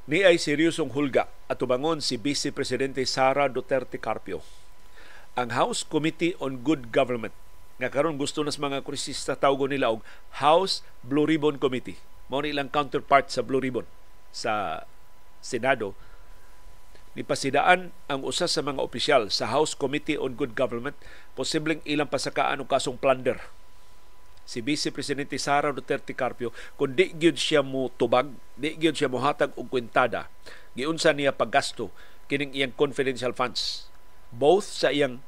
Ni ay seryosong hulga atubangon si Vice Presidente Sara Duterte Carpio. Ang House Committee on Good Government, nga karon gusto nas mga kongresista tawgon nila og House Blue Ribbon Committee. Mao ni ilang counterpart sa Blue Ribbon sa Senado. Nipasidaan ang usa sa mga opisyal sa House Committee on Good Government, posibleng ilang pasakaan og kasong plunder si Vice Presidente Sara Duterte Carpio kung di gyud siya mo tubag, di gyud siya mohatag og kwentada giunsa niya paggasto kining iyang confidential funds, both sa iyang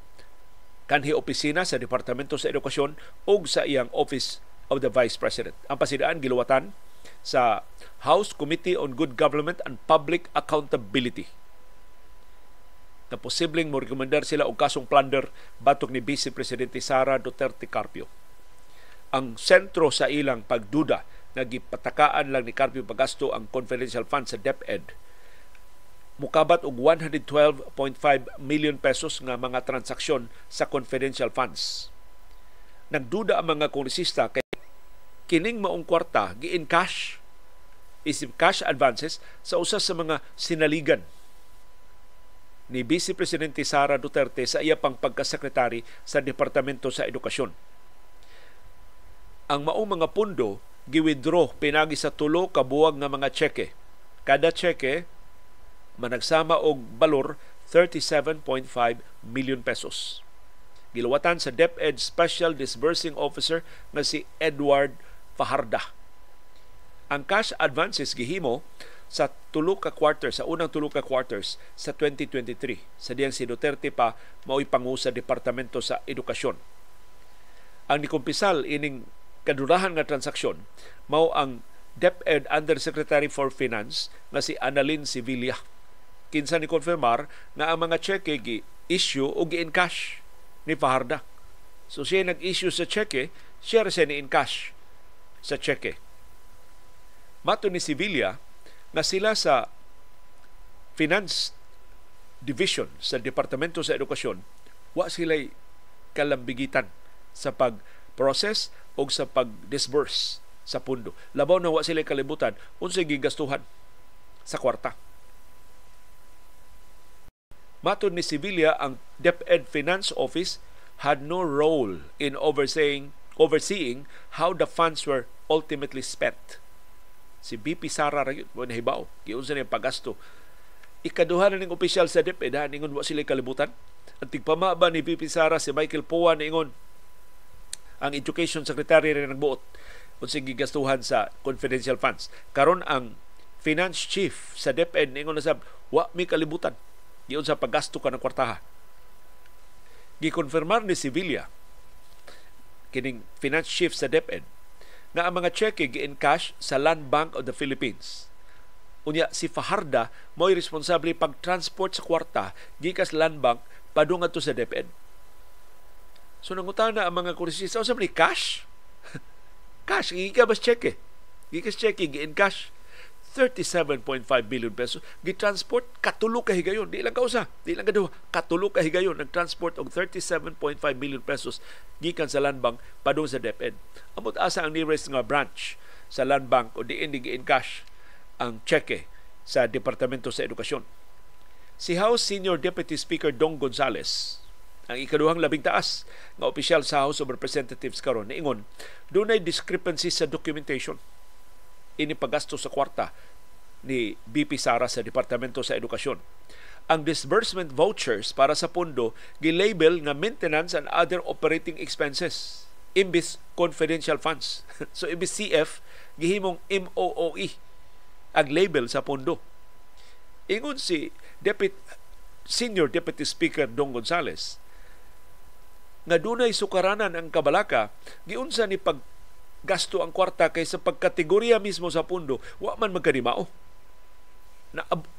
kanhi opisina sa Departamento sa Edukasyon ug sa iyang Office of the Vice President. Ang pasidaan giluwatan sa House Committee on Good Government and Public Accountability na posibleng mo rekomendar sila og kasong plunder batok ni Vice Presidente Sara Duterte Carpio. Ang sentro sa ilang pagduda nga gipatakaan lang ni Carpio paggasto ang confidential fund sa DepEd mukabat og 112.5 million pesos nga mga transaksyon sa confidential funds. Nagduda ang mga kongresista kay kining maong kwarta gi-in cash, isip cash advances sa usa sa mga sinaligan ni Vice Presidente Sara Duterte sa iya pang pagkasekretary sa Departamento sa Edukasyon. Ang maong mga pundo gi-withdraw pinagi sa 3 ka buwag nga mga tseke. Kada tseke managsama og balor 37.5 million pesos. Giluwatan sa DepEd Special Disbursing Officer nga si Edward Fajarda. Ang cash advances gihimo sa 3 ka quarters, sa unang 3 ka quarters sa 2023, sa diyang si Duterte pa mao'y pangu sa Departamento sa Edukasyon. Ang nikumpisal ining kadurahan nga transaksyon mao ang DepEd Undersecretary for Finance nga si Annalyn Sevilla, kinsa ni konfirmar nga ang mga tseke gi-issue o gi-encash ni Fajarda. So siya nag-issue sa tseke, siya ra siya ni-encash sa tseke. Mato ni Sevilla nga sila sa Finance Division sa Departamento sa Edukasyon, wa sila'y kalambigitan sa pag-process o sa pag-disburse sa pundo. Labaw na wa sila'y kalibutan unsay gigastuhan sa kwarta. Matod ni Sevilla, ang DepEd Finance Office had no role in overseeing how the funds were ultimately spent. Si BP Sara ra gyud mo nahibaw giunsa niya paggasto. Ikaduha na ning opisyal sa DepEd ha, ningon wa sila kalibutan. Ang tigpama ba ni BP Sara si Michael Poa ningon ang Education Secretary rin nagbuot unsay gigastuhan sa confidential funds. Karon ang Finance Chief sa DepEd ningon na sab wa mi kalibutan giunsa paggasto ka ng kwartaha. Gikonfirmar ni Sevilla, kining Finance Chief sa DepEd, nga ang mga tseke gi-encash sa Land Bank of the Philippines. Unya si Fajarda mo'y responsable pag-transport sa kwarta gikas Land Bank padung adto sa DepEd. So nangutana ang mga kongresista, unsa man ni cash? Cash, gikas ba tseke? Gikas tseke, gi-encash 37.5 billion pesos. Gi-transport 3 ka higayon. Di lang kausa, di lang kaduha, 3 ka higayon nag-transport og 37.5 billion pesos gikan sa Land Bank padung sa DepEd. Amot asa ang nearest nga branch sa Land Bank o diin gi-encash ang tseke sa Departamento sa Edukasyon. Si House Senior Deputy Speaker Dong Gonzales, ang ikaduhang labing taas nga opisyal sa House of Representatives karon, niingon dunay discrepancy sa documentation ini paggasto sa kwarta ni BP Sara sa Departamento sa Edukasyon. Ang disbursement vouchers para sa pondo gilabel nga maintenance and other operating expenses imbis confidential funds. So imbis CF gihimong MOOE ang label sa pondo. Ingon si Senior Deputy Speaker Dong Gonzales nga dunay sukaranan ang kabalaka giunsa ni pag gasto ang kwarta kay sa pagkategorya mismo sa pundo wa man magkadimao.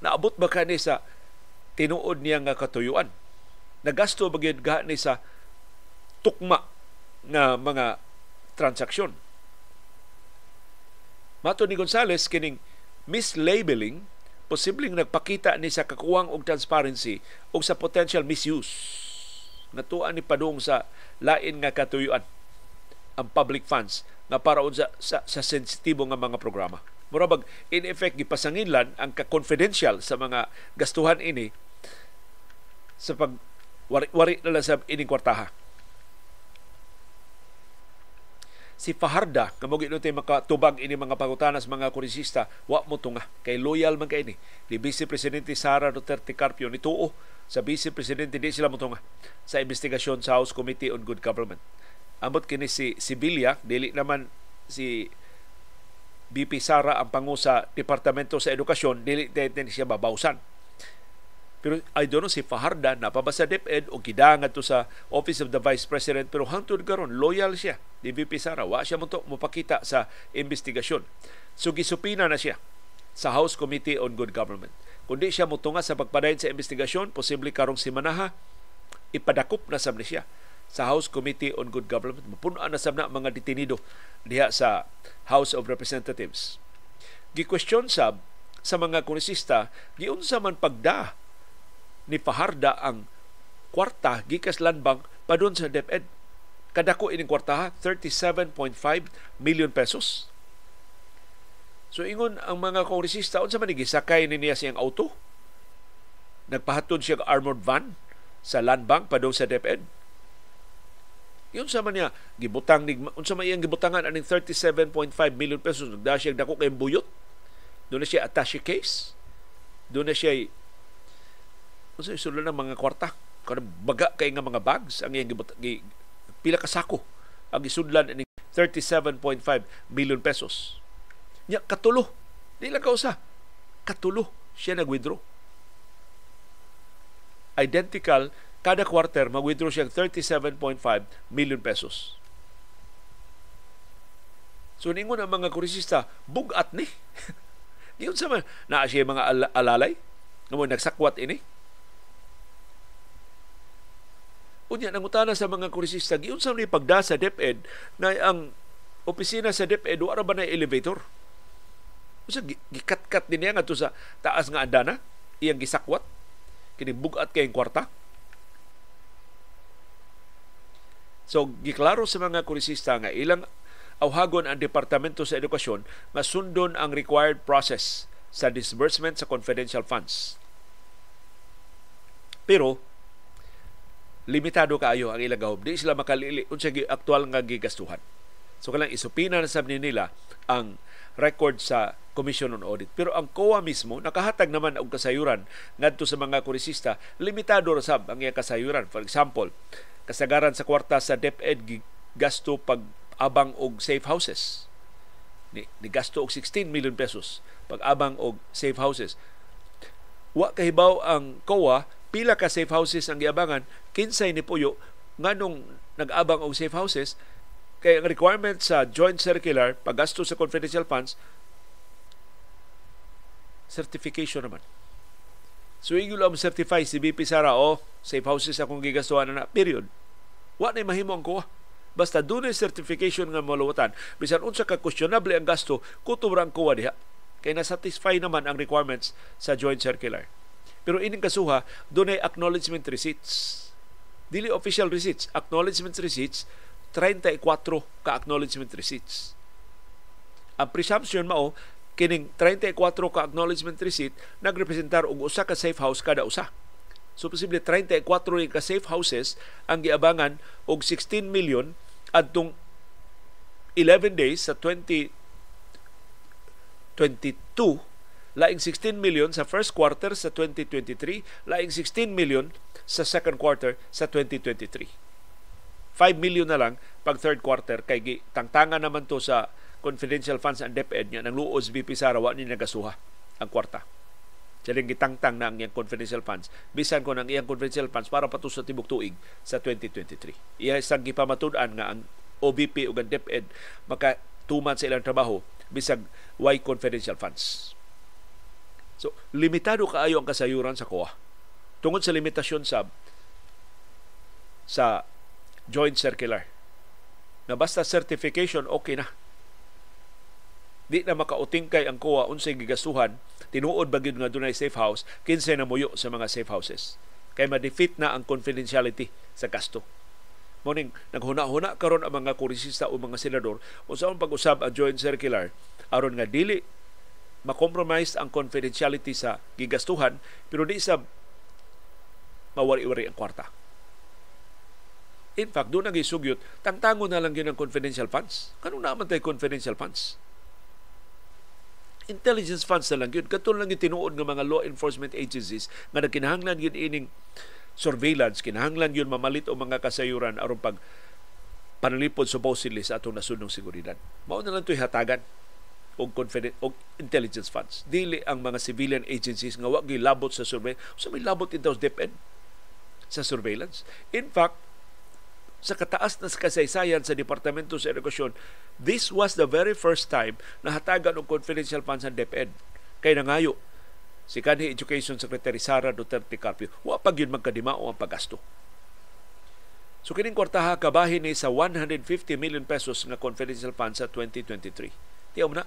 Naabot ba kani sa tinuod niya nga katuyuan? Nagasto ba gyud ni sa tukma nga mga transaksyon? Mato ni Gonzales, kining mislabeling posibleng nagpakita ni sa kakuwang og transparency og sa potential misuse. Natuan ni padung sa lain nga katuyuan ang public funds nga para sa sensitibo nga mga programa. Mura bag in effect gipasanginlan ang ka-confidential sa mga gastuhan ini sa pag wari-wari na lang sa ining kwartaha. Si Fajarda, kamo gid tay makatubag ini mga pangutana sa mga kongresista, wa mo tunga kay loyal man kay ini ni Vice Presidente Sara Duterte Carpio. Nituo sa Vice Presidente, di sila motunga sa investigasyon sa House Committee on Good Government. Amot kini si Sibilia, dili naman si BP Sara ang pangu sa Departamento sa Edukasyon, dili din siya babawsan. Pero I don't know si Fajarda napaba sa DepEd o gidangad to sa Office of the Vice President, pero hangtod karon loyal siya ni VP Sara. Wa siya mo mopakita sa investigasyon. So gisupina na siya sa House Committee on Good Government. Kung di siya motunga sa pagpadayon sa investigasyon, posible karong simanaha ipadakop na sab ni siya sa House Committee on Good Government. Mapuno-an na sab na mga detenido diha sa House of Representatives. Gi-question sab sa mga kongresista, giunsa man pagda ni Fajarda ang kwarta gikas Land Bank padun sa DepEd. Kadako ining kwartaha, 37.5 million pesos. So ingon ang mga kongresista, unsa man gisakay ni niya siyang auto? Nagpahatod siya og armored van sa Land Bank padung sa DepEd. Yun sa man niya gibutang ni unsa man iyang gibutangan aning 37.5 million pesos? Nagda siya dako kay buyot. Doon na siya attache case. Doon na siya unsa sulod ng mga kwarta, kanang baga kay nga mga bags ang iyang pila ka sako ang gisudlan ining 37.5 million pesos. Nya katulo, di lang kausa, katulo siya nag-withdraw. Identical kada quarter mag-withdraw siya 37.5 million pesos. So ningon ang mga kongresista, bugat ni. Giunsa sa man naa siya mga alalay nga mo nagsakwat ini. Unya nangutana sa mga kongresista, giunsa ni pagda sa DepEd na ang opisina sa DepEd wa ra ba na elevator? Unsa gikatkat din niya ngadto sa taas nga andana iyang gisakwat kini bugat kay kwarta. So giklaro sa mga kongresista nga ilang awhagon ang Departamento sa Edukasyon nga sundon ang required process sa disbursement sa confidential funds. Pero limitado kaayo ang ilang gahom. Di sila makalili unsa aktual nga gigastuhan. So kanang isupina na sab nila ang record sa Commission on Audit. Pero ang COA mismo nakahatag naman og kasayuran ngadto sa mga kongresista, limitado ra sab ang iyang kasayuran. For example, kasagaran sa kwarta sa DepEd gasto pag abang og safe houses. Ni gasto og 16 million pesos pag abang og safe houses. Wa kahibaw ang COA pila ka safe houses ang giabangan, kinsay ni puyo nganong nag-abang og safe houses, kay ang requirement sa joint circular paggasto sa confidential funds certification naman. So ingon lang certify si BP Sara, oh, safe houses akong gigastuhan na, period. Wa na mahimo ang COA. Basta dunay certification nga maluwatan, bisan unsa ka questionable ang gasto, kutob ra ang COA diha. Kay na-satisfy naman ang requirements sa joint circular. Pero ining kasuha, dunay acknowledgement receipts. Dili official receipts, acknowledgement receipts, 34 ka acknowledgement receipts. Ang presumption mao, kining 34 ka acknowledgement receipt nagrepresentar og usa ka safe house kada usa. So posible 34 ka safe houses ang giabangan og 16 million adtong 11 days sa 2022, laing 16 million sa first quarter sa 2023, laing 16 million sa second quarter sa 2023. 5 million na lang pag third quarter kay tangtangan naman to sa confidential funds ang DepEd niya nang luoz BP Sara wa ni nagasuha ang kwarta. Siya gitangtang na ang iyang confidential funds. Bisan kon ang iyang confidential funds para pa to sa tibok tuig sa 2023. Iya isang gipamatud-an nga ang OBP ug ang DepEd makatuman sa ilang trabaho bisag way confidential funds. So, limitado kaayo ang kasayuran sa COA. Tungod sa limitasyon sa joint circular. Na basta certification, okay na. Di na makautingkay ang COA unsay gigastuhan, tinuod ba gyud nga dunay safe house, kinsay namuyo sa mga safe houses. Kay ma-defeat na ang confidentiality sa gasto. Morning, naghuna-huna karon ang mga kongresista o mga senador unsaon pag-usab ang joint circular aron nga dili Ma-compromise ang confidentiality sa gigastuhan, pero di sa mawari-wari ang kwarta. In fact, doon ang isugyot, tangtango na lang yun ang confidential funds. Kano naman tayo confidential funds? Intelligence funds na lang yun. Katulad lang yung tinuod ng mga law enforcement agencies nga nagkinahanglan yun ining surveillance, kinahanglan yun mamalit o mga kasayuran aron pag panalipod supposedly sa atong nasudnong seguridad. Mao na lang ito'y hatagan og confident og intelligence funds. Dili ang mga civilian agencies nga wa gilabot sa surveillance. So may labot intaw sa DepEd sa surveillance. In fact, sa kataas na kasaysayan sa Departamento sa Edukasyon, this was the very first time na hatagan og confidential funds ang DepEd. Kay nangayo si kanhi Education Secretary Sara Duterte Carpio, wa pa gyud magkadimao ang paggasto. So kining kwartaha kabahin ni sa 150 million pesos nga confidential funds sa 2023. Tiyaw na,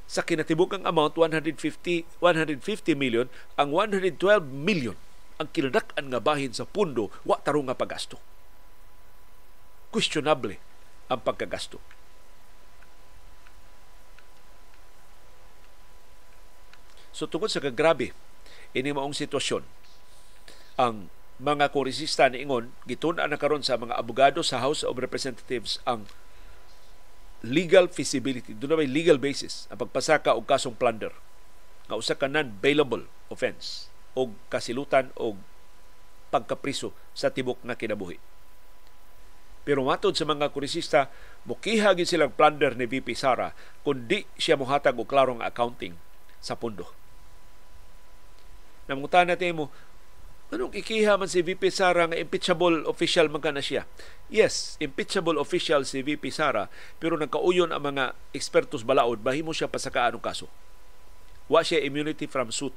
sa kinatibukang amount 150 million, ang 112 million ang kinadak-an nga bahin sa pundo wa tarong nga paggasto. Questionable ang pagkagasto. So tungod sa kagrabe ini maong sitwasyon, ang mga kongresista niingon gitun-an na karon sa mga abogado sa House of Representatives ang legal feasibility, doon na may legal basis ang pagpasaka og kasong plunder nga usa ka non-bailable offense og kasilutan og pagkapriso sa tibok nga kinabuhi. Pero matod sa mga kongresista, mukiha gid silang plunder ni VP Sara kun di siya mohatag og klarong accounting sa pundo. Namungutan natin mo, anong ikiha man si VP Sara nga impeachable official man ka na siya? Yes, impeachable official si VP Sara, pero nagkauyon ang mga ekspertos balaod, bahimo siya pasakaan og kaso. Wa siya immunity from suit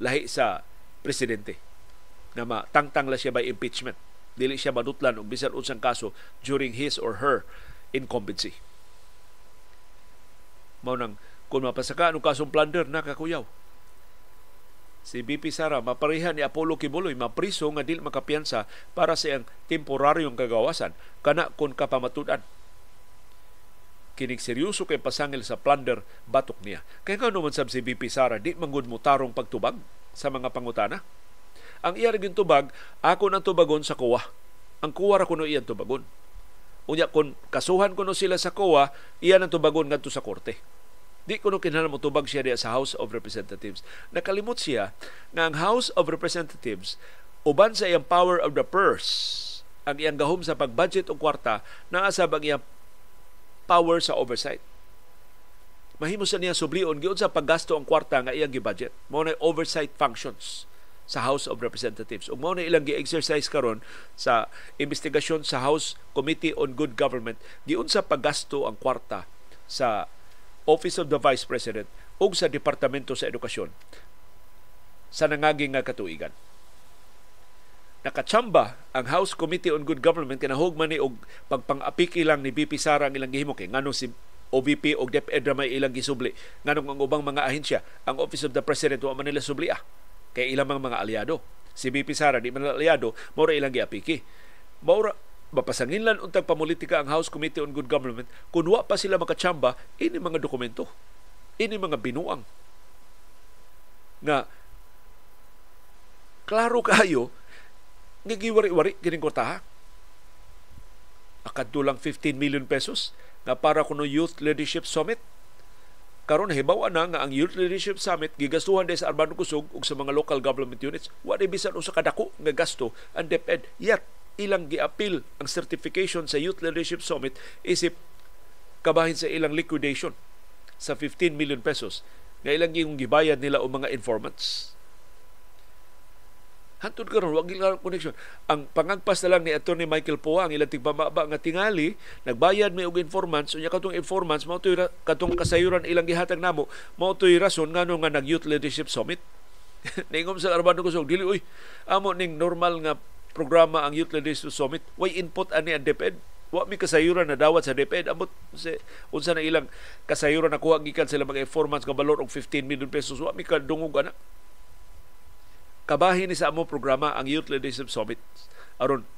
lahi sa presidente na matangtang la siya by impeachment. Dili siya madutlan og bisan unsang kaso during his or her incumbency. Mao nang kung mapasakaan og kasong plunder, nakakuyaw. Si BP Sara mapareha ni Apollo Quiboloy, mapriso nga dili makapiyansa para sa iyang temporaryong kagawasan kana kun kapamatud-an. Kining seryoso kay pasangil sa plunder batok niya. Kaya nga naman sab si BP Sara di manggod mo tarong pagtubag sa mga pangutana. Ang iya rin tubag, ako nang tubagon sa COA. Ang COA ra kuno iyang tubagon. Unya kun kasuhan kuno sila sa COA, iya nang tubagon ngadto sa korte. Di kuno kinahanglan mo tubag siya diya sa House of Representatives. Nakalimot siya nga ang House of Representatives uban sa iyang power of the purse, ang iyang gahom sa pagbudget og kwarta, naa sab ang iyang power sa oversight. Mahimo sa niya sublion giun sa paggasto ang kwarta nga iyang gibudget. Mao na oversight functions sa House of Representatives. Ug mao na ilang gi-exercise karon sa investigasyon sa House Committee on Good Government giunsa paggasto ang kwarta sa Office of the Vice President ug sa Departamento sa Edukasyon sa nangaging nga katuigan. Nakachamba ang House Committee on Good Government kinahugman ni og pagpang-apiki lang ni VP Sara ang ilang gihimo kay nganong si OVP og DepEd ra may ilang gisubli, nganong ang ubang mga ahensya, ang Office of the President wa man nila subli kay ilang mga aliado. Si VP Sara di man aliado, mao ra ilang giapiki. Mao ra mapasanginlan untag pamulitika ang House Committee on Good Government kun wa pa sila makachamba ini mga dokumento, ini mga binuang nga klaro kayo nga giwari-wari kining kwartaha. Akadto lang 15 million pesos nga para kuno Youth Leadership Summit. Karon hibaw na nga ang Youth Leadership Summit gigastuhan di sa Arbano Kusog ug sa mga local government units. Wa di bisan usa ka dako nga gasto ang DepEd. Yet ilang giapil ang certification sa Youth Leadership Summit isip kabahin sa ilang liquidation sa 15 million pesos nga ilang gibayad nila og mga informants. Hantod karon wa gyud connection. Ang pangagpas na lang ni Attorney Michael Poa ang ilang tigpamaba nga tingali nagbayad may og informants, unya katong informants mao toy katong kasayuran ilang gihatag namo, mao toy rason ngano nga nag Youth Leadership Summit. Niingom sa Arbano Kusog, dili oy amo ning normal nga programa ang Youth Leadership Summit, way input ani ang DepEd. Wa mi kasayuran na dawat sa DepEd. Amot unsa na ilang kasayuran nakuha gikan sila mga informants nga balor og 15 million pesos, wa mi kadungog ana. Kabahin ni sa among programa ang Youth Leadership Summit aron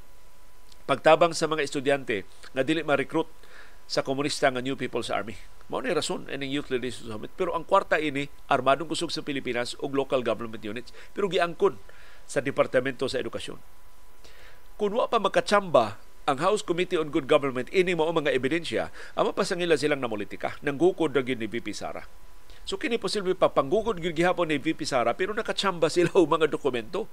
pagtabang sa mga estudyante nga dili ma-recruit sa komunista nga New People's Army. Mao ni rason ining Youth Leadership Summit. Pero ang kwarta ini armadong kusog sa Pilipinas ug local government units, pero giangkon sa Departamento sa Edukasyon. Kung wa pa makachamba ang House Committee on Good Government ini mao mga ebidensya, ama pasangila silang namulitika, nanggukod ra gyud ni VP Sara. So kini posible pa panggukod gyud gihapon ni VP Sara, pero nakachamba sila og mga dokumento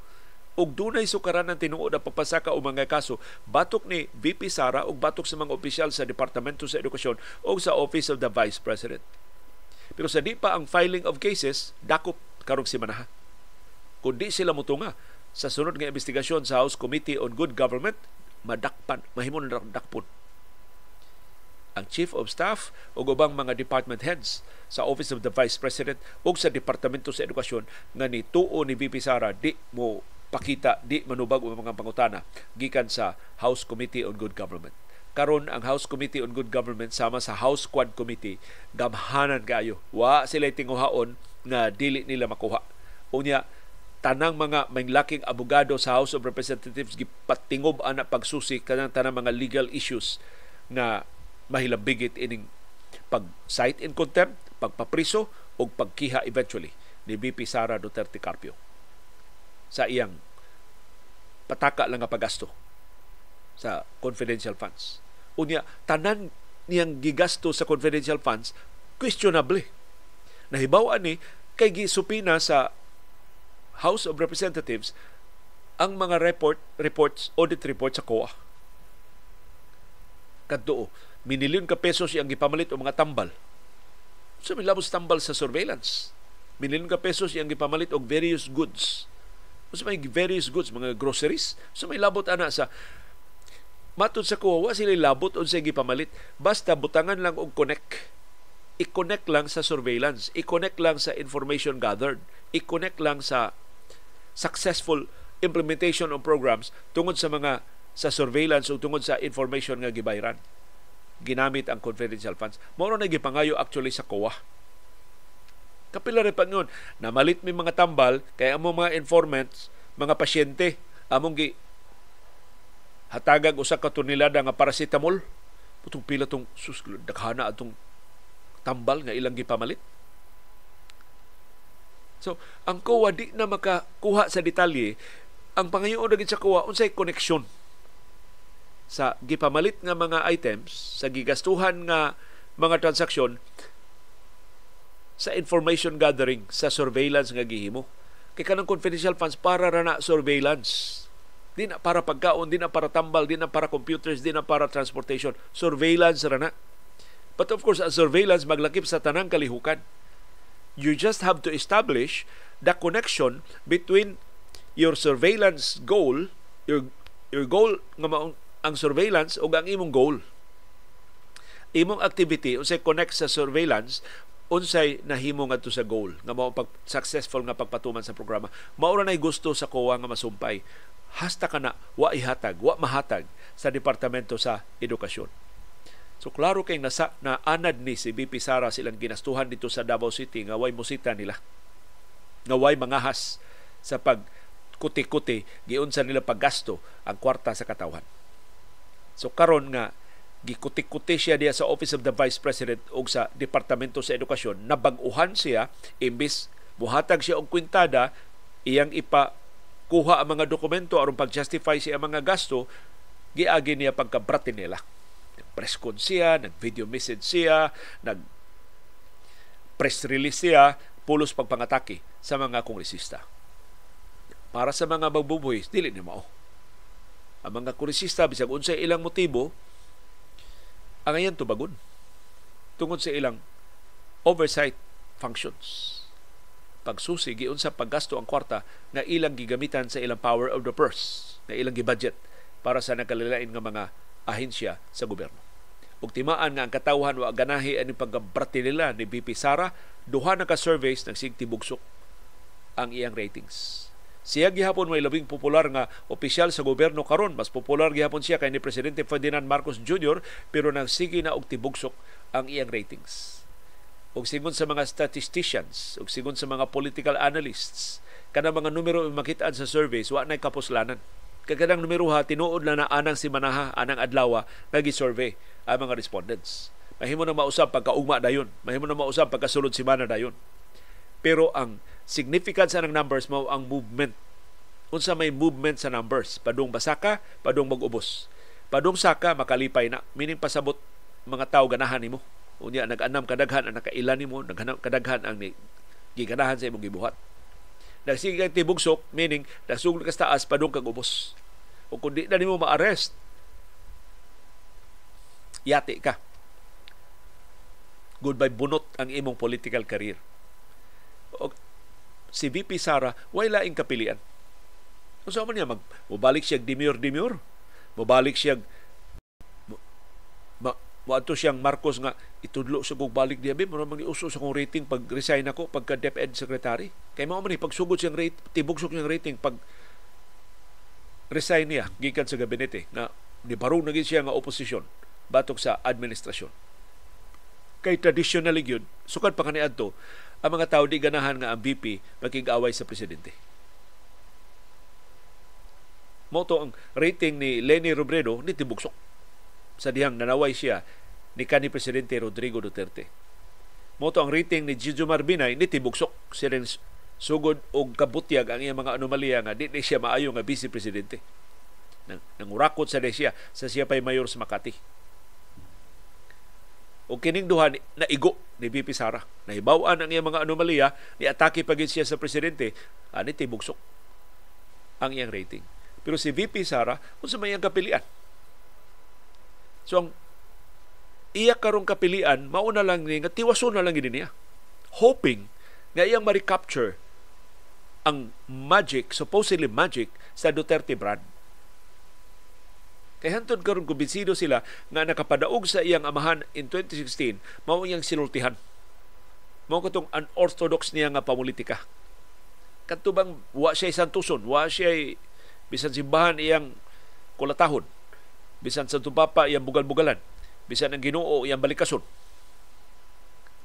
ug dunay sukaran ng tinuod ang pagpasaka og mga kaso batok ni VP Sara ug batok sa mga opisyal sa Departamento sa Edukasyon o sa Office of the Vice President. Pero sa di pa ang filing of cases, dakop karong simanaha. Kung di sila mutunga sa sunod nga investigasyon sa House Committee on Good Government, madakpan, mahimo na dakpon ang Chief of Staff o ubang mga department heads sa Office of the Vice President o sa Departamento sa Edukasyon nga nituo ni VP Sara di mo pakita, di manubag og mga pangutana gikan sa House Committee on Good Government. Karon ang House Committee on Good Government sama sa House Quad Committee gamhanan kaayo. Wa sila tinguhaon nga dili nila makuha. Unya tanang mga manglaking abogado sa House of Representatives gipatingob ana pagsusi kanang tanang mga legal issues nga mahilambigit ining pag-cite in contempt, pagpapriso o pagkiha eventually ni VP Sara Duterte Carpio sa iyang pataka lang nga paggasto sa confidential funds. Unya, tanan niyang gigasto sa confidential funds questionable. Nahibaw ni kay gisupina sa House of Representatives ang mga reports, audit report sa COA. Kadto, minilyon ka pesos iyang gipamalit og mga tambal. So may labos tambal sa surveillance. Minilyon ka pesos iyang gipamalit og various goods. So may various goods, mga groceries. So may labot ana sa matod sa COA, wa sila labot unsay gipamalit. Basta butangan lang og connect. I-connect lang sa surveillance, i-connect lang sa information gathered, i-connect lang sa successful implementation of programs tungod sa mga sa surveillance o tungod sa information nga gibayran. Ginamit ang confidential funds. Mao na gipangayo actually sa COA. Kapila rin pa yun, namalit mi mga tambal kay among mga informants, mga pasyente, among gi hatagag usa ka tonelada nga paracetamol. Putong pila tong sus, daghana atong tambal nga ilang gipamalit. So, ang COA di na makakuha sa detalye. Ang pangayoon na sa COA, unsay koneksyon sa gipamalit nga mga items, sa gigastuhan nga mga transaksyon, sa information gathering, sa surveillance nga gihimo. Kay kanang confidential funds para ra na surveillance. Di na para pagkaon, di na para tambal, di na para computers, di na para transportation. Surveillance ra na. But of course, ang surveillance maglakip sa tanang kalihukan. You just have to establish the connection between your surveillance goal, your goal nga maong ang surveillance ug ang imong goal. Imong activity unsay connect sa surveillance, unsay nahimo ngadto sa goal nga mao pag successful nga pagpatuman sa programa. Mao ra nay gusto sa COA nga masumpay. Hasta kana wa ihatag, wa mahatag sa Departamento sa Edukasyon. So klaro kay nasa na anad ni si VP Sara silang ginastuhan dito sa Davao City nga way musita nila, nga way mangahas sa pag kuti-kuti giunsa nila paggasto ang kwarta sa katawhan. So karon nga gikuti-kuti siya diya sa Office of the Vice President o sa Departamento sa Edukasyon, nabag-uhan siya, imbis muhatag siya og kwintada, iyang ipakuha ang mga dokumento aron pag-justify siya ang mga gasto, giagi niya pagkabrati nila. Press con siya, nag-video message siya, nag press release siya, pulos pagpangatake sa mga kongresista. Para sa mga magbubuhis, dili ni mao. Ang mga kongresista, bisag unsay ilang motibo, ang ayan tubagon tungod sa ilang oversight functions. Pagsusi, giunsa paggasto ang kwarta nga ilang gigamitan sa ilang power of the purse, nga ilang gibudget para sa nakalilain nga mga ahensya sa gobyerno. Ug timaan nga ang katawhan wa ganahi ani pagkabrati nila ni VP Sara, duha na ka surveys nagsigtibugsok ang iyang ratings. Siya gihapon may labing popular nga opisyal sa gobyerno karon. Mas popular gihapon siya kay ni Presidente Ferdinand Marcos Jr., pero nagsige na og tibugsok ang iyang ratings. Ug sigon sa mga statisticians, ug sigon sa mga political analysts, kanang mga numero makitaan sa surveys wa nay kapuslanan. Kay kanang numero ha, tinuod na na anang simanaha, anang adlaw nga gi-survey ang mga respondents. Mahimo na mausab pagkaugma dayon, mahimo na mausab pagkasulod semana dayon. Pero ang significance ng numbers mao ang movement. Unsa may movement sa numbers? Padung basaka, padung mag-ubos. Padung saka, makalipay na. Meaning pasabot mga tao ganahan nimo. Unya nag-anam kadaghan ang nakaila nimo, naghanam kadaghan ang giganahan sa imong gibuhat. Nagsige kang tibugsok, meaning nasugod ka sa taas, padung kag ubos. O kung di na nimo ma-arrest, yati ka. Goodbye bunot ang imong political career. O, si VP Sara, way laing kapilian. Unsa man niya, mobalik siya demure-demure, mobalik siya moadto siyang Marcos nga itudlo sa kog balik diya, be mura man uso sa kong rating pag resign ako pagka DepEd secretary. Kay mao man ni pagsugod siyang rate, tibugsok siyang rating pag resign niya gikan sa gabinete nga nibarong na gid siya nga oposisyon batok sa administrasyon. Kay traditionally gyud, sukad pa kaniadto, ang mga tao di ganahan nga ang VP makig-away sa presidente. Mao to ang rating ni Leni Robredo ni tibugsok sa dihang nanaway siya ni kanhi Presidente Rodrigo Duterte. Mao to ang rating ni Jejomar Binay ni tibugsok siya sugod og kabutyag ang iyang mga anomalya nga di siya maayo nga vice presidente. Nangurakot sa siya sa siya pay mayor sa Makati. O kining duha naigo ni VP Sara. Nahibaw-an ang iyang mga anomalya, ni atake pa gid siya sa presidente, ani tibugsok ang iyang rating. Pero si VP Sara, unsa may iyang kapilian? So ang iya karong kapilian, mauna lang ni nga tiwason na lang gid niya. Hoping nga iyang ma-recapture ang magic, supposedly magic, sa Duterte brand. Kay hantod karon kumbinsido sila nga nakapadaog sa iyang amahan in 2016, mao iyang sinultihan. Mao katong unorthodox niya nga pamulitika. Kadto bang wa siya santuson, wa siya bisan simbahan iyang kulatahon, bisan Santo Papa iyang bugal-bugalan, bisan ang Ginoo iyang balikason.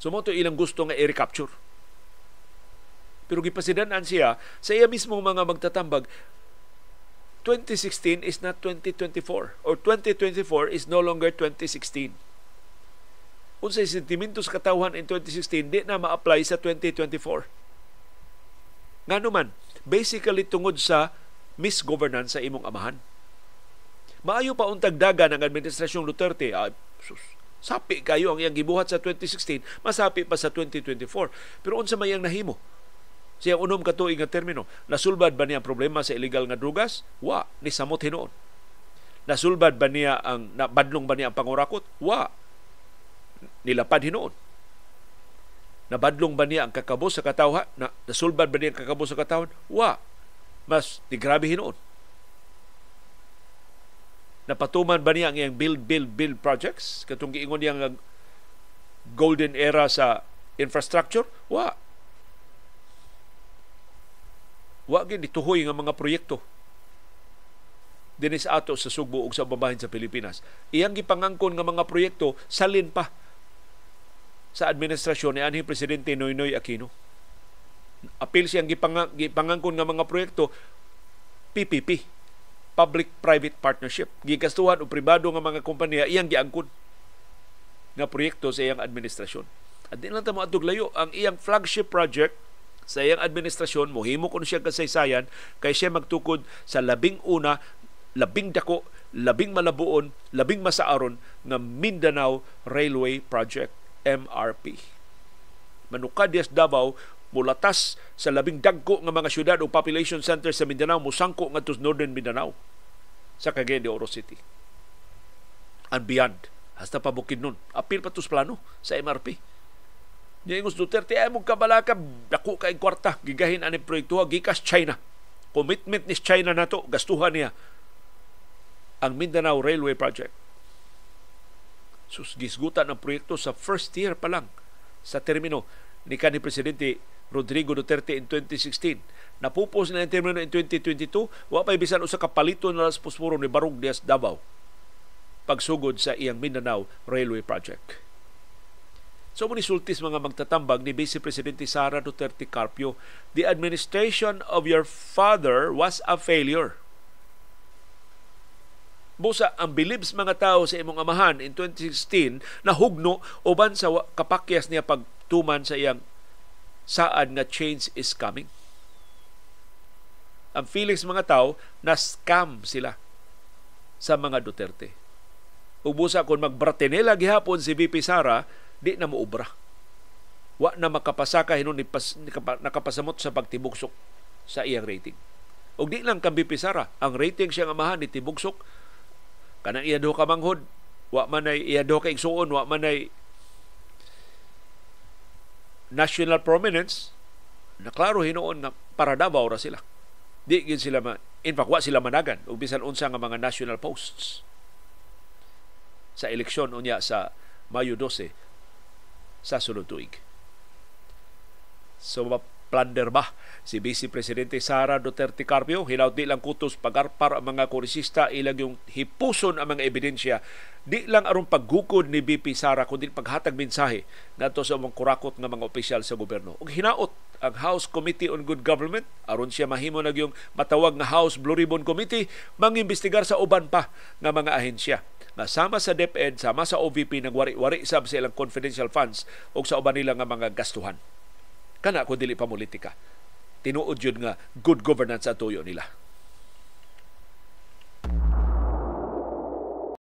So mao to ilang gusto nga i-recapture. Pero gipasidan-an siya sa iya mismo mga magtatambag, 2016 is not 2024 or 2024 is no longer 2016. Unsay sentimento sa katawhan in 2016 di na ma-apply sa 2024. Ngano man, basically tungod sa misgovernance sa imong amahan. Maayo pa untag dagan ang administrasyong Duterte. Ay, sus, sapi kayo ang iyang gibuhat sa 2016, masapi pa sa 2024. Pero unsa may iyang nahimo? Siya 6 ka tuig nga termino, nasulbad ba niya ang problema sa illegal nga drugas? Wa, ni samot hinuon. Nasulbad ba niya ang nabadlong ba niya ang pangurakot? Wa, nilapad hinuon. Nabadlong ba niya ang kakabos sa katawhan? Nasulbad ba niya ang kakabos sa katawhan? Wa, mas di grabe hinuon. Napatuman ba niya ang iyang build, build, build projects? Katong giingon niya nga golden era sa infrastructure? Wa. Wa gyud tuhoy nga mga proyekto dinhi sa ato sa Sugbo ug sa babahin sa Pilipinas. Iyang gipangangkon nga mga proyekto salin pa sa administrasyon ni anhing Presidente Noynoy Aquino. Apil siyang gipangangkon nga mga proyekto PPP, Public-Private Partnership. Gigastuhan og pribado nga mga kompanya iyang giangkon nga proyekto sa iyang administrasyon. At di lang ta moadtog layo, ang iyang flagship project sa iyang administrasyon, mohimo kuno siya kasaysayan kay siya magtukod sa labing una, labing dako, labing malabuon, labing masaaron nga Mindanao Railway Project, MRP. Manukad diya sa Davao, mulatas sa labing dagko nga mga syudad o population center sa Mindanao, musangko ngadto sa Northern Mindanao sa Cagayan de Oro City and beyond, hasta pa Bukidnon. Apil pa tos plano sa MRP. Niingos Duterte, ay mong kabalaka, dako kay kwarta, gigahin ani proyekto, gikas China. Commitment ni China nato, gastuhan niya ang Mindanao Railway Project. Sus, gisgutan ang proyekto sa first year pa lang sa termino ni kanhi Presidente Rodrigo Duterte in 2016. Napupos na ang termino in 2022, wa pa'y bisan usa ka palito na las posporo ni Barug Diaz Davao pagsugod sa iyang Mindanao Railway Project. So muni sultis mga magtatambag ni Vice Presidente Sara Duterte Carpio, the administration of your father was a failure. Busa ang beliefs mga tao sa imong amahan in 2016 nahugno uban sa kapakyas niya pagtuman sa iyang saad nga change is coming. Ang feelings mga tao na scam sila sa mga Duterte. Ug busa kung magbratinela gihapon si VP Sara, di na moobra. Wa na makapasaka hinon ni nakapasamot sa pagtibugsok sa iyang rating. Ug di lang kang VP Sara, ang rating siyang amahan ni tibugsok. Kanang iya duha ka manghod, wa man ay iya duha ka igsuon, wa man ay national prominence, na klaro hinuon nga para Davao ra sila. Di gid sila ma, in fact, wa sila managan og bisan unsa nga mga national posts sa eleksyon unya sa Mayo 12 sa sunod tuig. So plunder ba si Vice Presidente Sara Duterte Carpio? Hinaut di lang kutos pagarpar ang mga kongresista, ilang yung hipuson ang mga ebidensya di lang aron paggukod ni VP Sara kundi paghatag mensahe ngadto sa mga kurakot nga mga opisyal sa gobyerno. Ug hinaot ang House Committee on Good Government aron siya mahimo na yung matawag nga House Blue Ribbon Committee mangimbestigar sa uban pa nga mga ahensya nga sama sa DepEd, sama sa OVP, nagwari-wari sab sa ilang confidential funds ug sa uban nila nga mga gastuhan. Kana kung dili pa politika. Tinuod yun nga good governance ang tuyo nila.